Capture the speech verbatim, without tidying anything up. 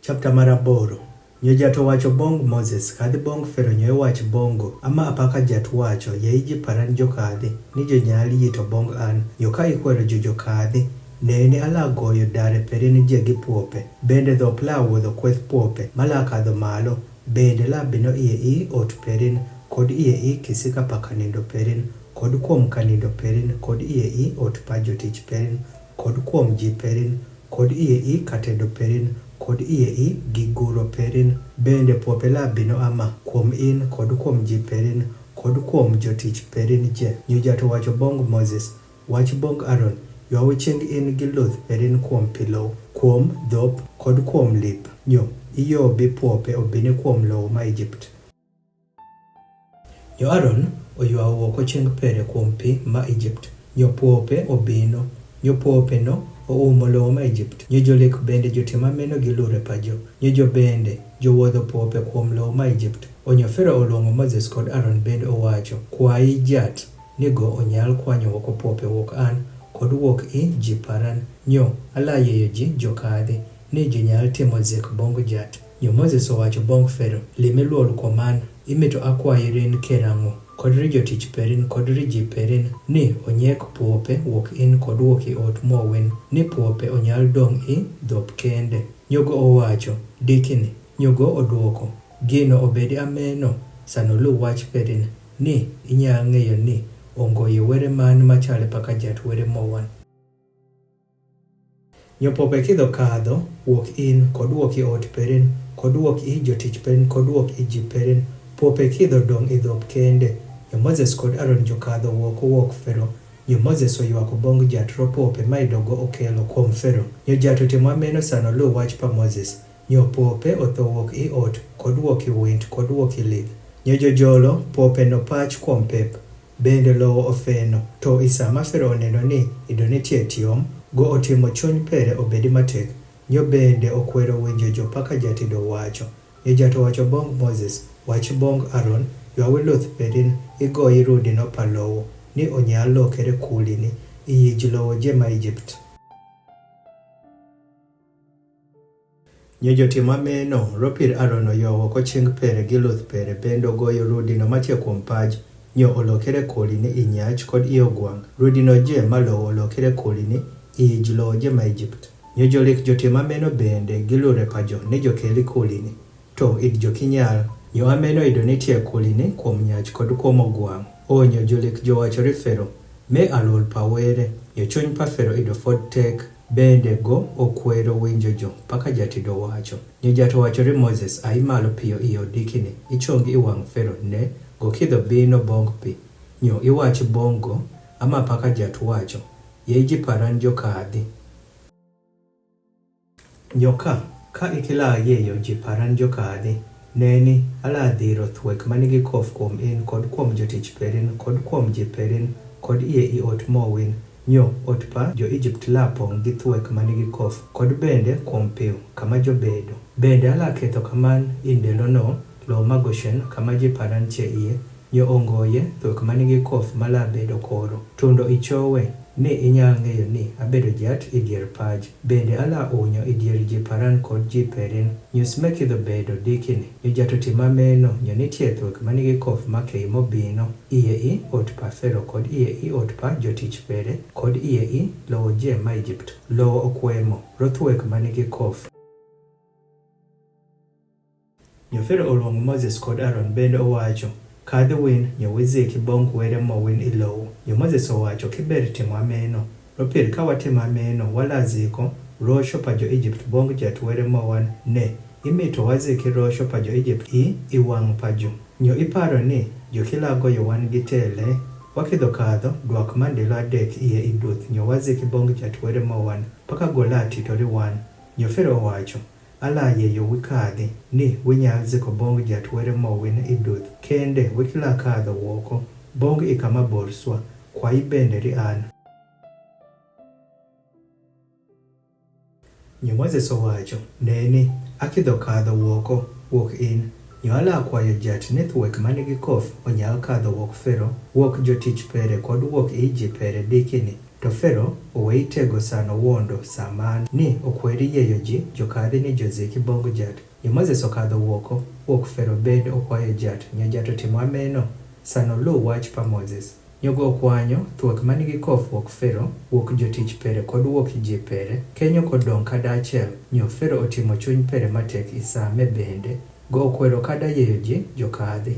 Chapter mar aboro. Nyo jat owacho bong Moses, kadhi bong Fero nyo iwach bongo, ama apaka jat wacho, yei ji paran jokadhi, ni jonyal yito bong an, nyo ka ikwero jo jokadhi, neni ala goyo dare perin je gi puope, bende dhop la wuodho kweth puope, mala kadho malo, bende la bino ie i ot perin, kod ie i kisika pa kanindo perin, kod kuom kanindo perin, kod ie i ot pa jotich perin, kod kuom ji perin, kod ie i katedo perin, kod ie i giguro perin, bende puope la bino ama, kuom in, kod kuom ji perin, kod kuom jotich perin je. Nyo jat owacho bong Moses, wach bong Aron, ywaw ching in gi luth perin kuom pi lowo, kuom dhop, kod kuom lip, nyo iyobi puope obini kuom lowo ma Ijipt. Nyo Aron oywaw woko ching pere kuom pi ma Ijipt, nyo puope obino, nyo puope no oumo lowo ma Ijipt, nyo jolek bende jotim ameno gilure pajo, nyo jo bende jowuodho puope kuom lowo ma Ijipt. Onyo Fero oluongo Moses kod Aron bende owacho, kwayi jat, ni go onyal kwanyo woko puope wuok an, kod wuok i ji paran, nyo ala yieyo ji jokadhi, ni ji nyal timo zik bong jat. Nyo Moses owacho bong Fero, lime luol kuom an, imito akwayi rin kerang'o, kod ri jotich perin, kod ri ji perin, ni onyek puope wuok in kod wuok i ot mowin, ni puope onyal dong' i dhop kende. Nyogo owacho, dikini, nyogo oduoko, gino obedi ameno, sano lu wach perin, ni inyal ng'eyo ni ongoye were man machale paka jat were mowan. Nyo puope kidho kadho, wuok in, kod wuok i ot perin, kod wuok i jotich perin, kod wuok i ji perin, puope kidho dong' i dhop kende. Nyo Moses kod Aron jokadho wuok owuok Fero, nyo Moses oywako bong jat ro puope ma idogo okelo kuom Fero. Nyo jat otimo ameno sano lu wach pa Moses. Nyo puope otho wuok i ot, kod wuok i wind, kod wuok i lith. Nyo jojolo puope no pach kuom pep, bende lowo ofeno. To i sama Fero oneno ni ido nitie tiom, go otimo chuny pere obedi matek. Nyo bende okwero winjo jo paka jatido wacho. Nyo jat owacho bong Moses, wach bong Aron, ywawi luth perin, igoyi rudi no pa lowo, ni onyal lokere kulini, iyij lowo je ma Ijipt. Nyo jotim ameno, ropir Aron oywawo ko ching pere gi luth pere bende ogoyo rudi no matie kuom paj, nyo olokere koli ni inyach kod i ogwang'. Rudi no je ma lowo olokere koli ni iyij lowo je ma Ijipt. Nyo jolik jotim ameno bende gilure pajo ni jokeli koli ni. To id jokinyal, nyo ameno ido nitie koli ni kuom nyach kod kuom ogwang'. O nyo jolik jowacho ri Fero, me alol pa were, nyo chuny pa Fero ido fod tek, bende go okwero winjo jo paka jatido wacho. Nyo jat owacho ri Moses, ai malo piyo iyo dikini, ichongi i wang' Fero ne, go kidho bino bong pi. Nyo iwach bong go, ama paka jat wacho, ye ji paran jo kadhi. Nyo ka, ka ikila yeyo ji paran jo kadhi, neni, ala dhiro thwek manigi kof kuom in kod kuom jotich perin kod kuom ji perin kod ie i ot mowin, nyo ot pa jo Ijipt la pong' gi thwek manigi kof, kod bende kuom piw kama jobedo. Bende ala ketho kaman i ndelo no, lo ma Goshen kama ji paran che ie, nyo ongoye thwek manigi kof ma la bedo koro. Tundo ichowe, ni inyal ng'eyo ni abedo jat i dier paj. Bende ala unyo i dier ji paran kod ji perin. Nyo sime kidho bedo dikini. Nyo jat otim ameno, nyo nitie thwek manigi kof ma kei mobino. Ie i ot pa Fero kod ie i ot pa jotich pere, kod ie i lowo je ma Ijipt. Lowo okwemo, ro thwek manigi kof. Nyo Fero oluongo Moses kod Aron bende owacho, kadhi win, nyo wiziki bong were mowin i lowo. Nyo Moses owacho, kiber timo ameno. Ropir ka watimo ameno, wala ziko rosho pa jo Ijipt bong jat were mowan ne. Imito waziki rosho pa jo Ijipt i, i wang' pa jo. Nyo iparo ni, jo kila goyo wan gi tele, wakidho kadho, dwak mandilo adek ie i duth, nyo waziki bong jat were mowan, paka gola titori wan. Nyo Fero owacho, ala yeyo wi kadhi, ni winyal ziko bong jat were mowin i duth, kende wikila kadho woko, bong i kama bor swa, kwayi bende ri an. Nyo Moses owacho, neni, akidho kadho woko, wuok in. Nyo ala kwayo jat ni thwek manigi kof, onyal kadho wuok Fero, wuok jotich pere kod wuok i ji pere dikini, To Fero oweyi tego sano wondo sa man ni okweri yeyo ji jokadhi ni joziki bongo jat. Nyo Moses okadho woko, wok Fero bende okwayo jat, nyo jat otimo ameno. Sano lu wach pa Moses. Nyo go okwanyo thuok manigi kof wok Fero, wok jotich pere kod wok ji pere, kenyo kodong kada achiel. Nyo Fero otimo chuny pere matek isa me bende, go okwero kada yeyo ji jokadhi.